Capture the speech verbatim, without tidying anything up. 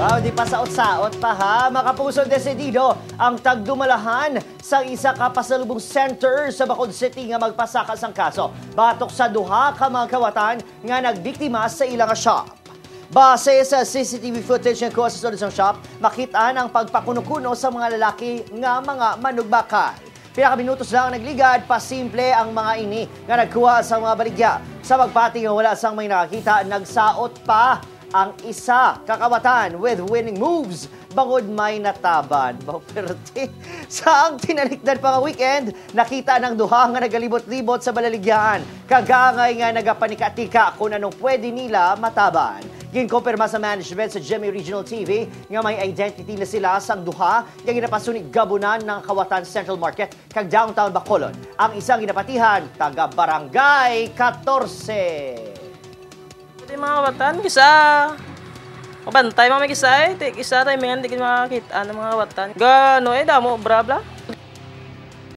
Wow, di pa saot-saot pa ha. Makapuso desidido ang tagdumalahan sa isa ka pasalubong center sa Bacolod City nga magpasaka sang kaso batok sa duha ka mga kawatan nga nagbiktima sa ila nga shop. Base sa C C T V footage nga kuha sa sulod sang shop, makit-an ang pagpakuno-kuno sa mga lalaki nga mga manugbakal. Pila ka minutos lang nagligad, pasimple ang mga ini nga nagkuha sa mga baligya. Sa pagpati nga wala sang may nakakita, nagsaot pa ang isa ka kawatan with winning moves bangod may nataban. Ba, perte. Sa ang tinalikdan pa nga weekend, nakita ang duha nga nagalibot-libot sa balaligyahan. Kagangay nga nagapanika-tika kung anong pwede nila mataban. Ginkumpirma sa management sa Jimmy Regional T V nga may identity na sila sang duha nga ginapasunig gabunan ng Kawatan Central Market kag Downtown Bacolod. Ang isang ginapatihan, taga Barangay katorse. Pati mga kawatan, kisa mabantay mga may kisa eh. Ti kisa timingan di gid makakita ang mga kawatan. Gano eh, damo obra bla.